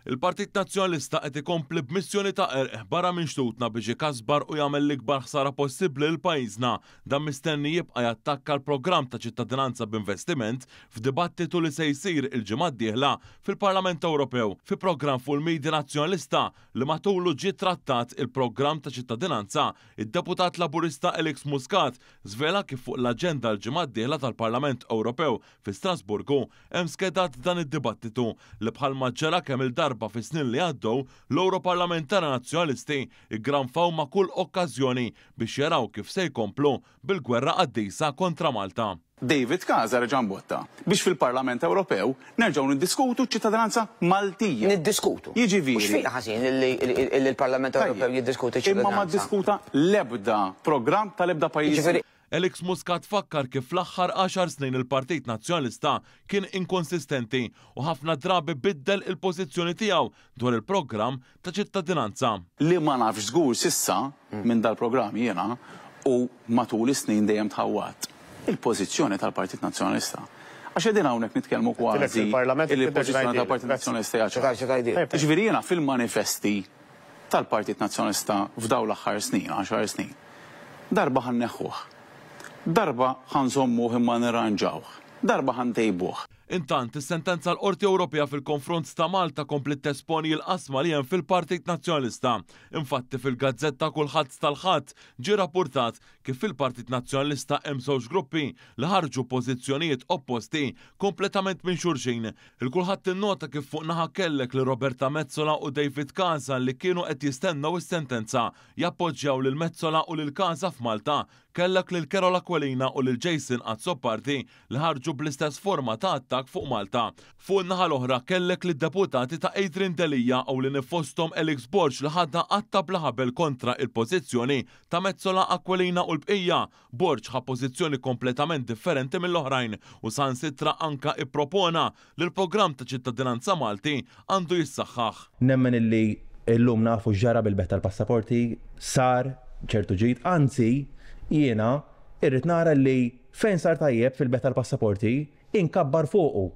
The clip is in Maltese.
Il-Partit Nazzjonalista qed ikompli b'missjoni ta' qerq barra minn xtutna biex ikasbar u jagħmel l-ikbar ħsara possibbli lil pajjiżna. Dan mistenni jibqa' jattakka l-programm ta' ċittadinanza b'investiment f'dibattitu li se jsir il-ġimgħa d-dieħla fil-Parlament Ewropew. Fi programm fuq il-media Nazzjonalista li matulu ġie trattat il-programm ta' ċittadinanza, id-Deputat Laburista Alex Muscat żvela kif fuq l-aġenda l-ġimgħa d-dieħla tal-Parlament Ewropew fi Strasburgu Hemm skedat dan id-dibattitu li bħalma ġara kemm-il darba fis-snin li għaddew, l-Ewroparlamentari Nazzjonalisti ggranfaw ma' kull okkażjoni biex jaraw kif se jkomplu bil-gwerra qaddisa kontra Malta. David Casa reġa' mbotta biex fil-Parlament Ewropew nerġgħu niddiskutu ċ-ċittadinanza Maltija. Niddiskutu. Jiġifieri. Mhux fiha ħażin li l-Parlament Ewropew jiddiskuti ċ-ċittadinanza. Imma ma ddiskuta l-ebda programm tal-ebda pajjiż. Alex Muscat fakkar kif fl-aħħar għaxar snin il-Partit Nazzjonalista kien inkonsistenti u ħafna drabi biddel il-pożizzjoni tiegħu dwar il-programm ta' ċittadinanza. Li ma nafx żgur s'issa minn dal-programm jiena u matul is-snin dejjem tħawwadt, il-pożizzjoni tal-Partit Nazzjonalista. Għax qegħdin hawnhekk nitkellmu kważi illi l-pożizzjoni tal-Partit Nazzjonalista hija ċara. Jiġifieri jiena fil-manifesti tal-Partit Nazzjonalista f'dawn l-aħħar snin, għaxar snin. Darba ħa nneħħuh. Darba ħa nżommuh imma nirranġawh. Darba ħa ntejbuh. Intant, is-sentenza l-Qorti Ewropea fil-konfront ta' Malta kompliet tesponi l-qasma li hemm fil-Partit Nazzjonalista. Infatti fil-gazzetta Kulħadd tal-Ħadd ġie rappurtat kif fil-Partit Nazzjonalista hemm żewġ gruppi li ħarġu pożizzjonijiet opposti kompletament minn xulxin. Il-kulħadd innota kif fuq naħa kellek lil Roberta Metsola u David Casa li kienu qed jistennew is-sentenza, jappoġġjaw lil Metsola u lil Casa f'Malta, kellek lil Carol Aquilina u lil Jason Azzopardi li ħarġu bl-istess forma ta' attakk fuq Malta. Fuq in-naħa l-oħra kellek lid-deputati ta' Adrian Delia ewlieni fosthom Alex Borg li ħadha qatta' bla ħabel kontra il-pożizzjoni ta' Metsola, Aquilina u l-bqija Borg ħa pożizzjoni kompletament differenti mill-oħrajn u saħansitra anka ippropona li l-programm ta' ċittadinanza Malti għandu jissaħħaħ. Nemmen illi llum nafu x'ġara bil-bejgħ tal-passaporti, sar ċertu ġid, anzi jiena irrid nara li fejn sar tajjeb fil-bejgħ tal-passaporti inkabbar fuqu.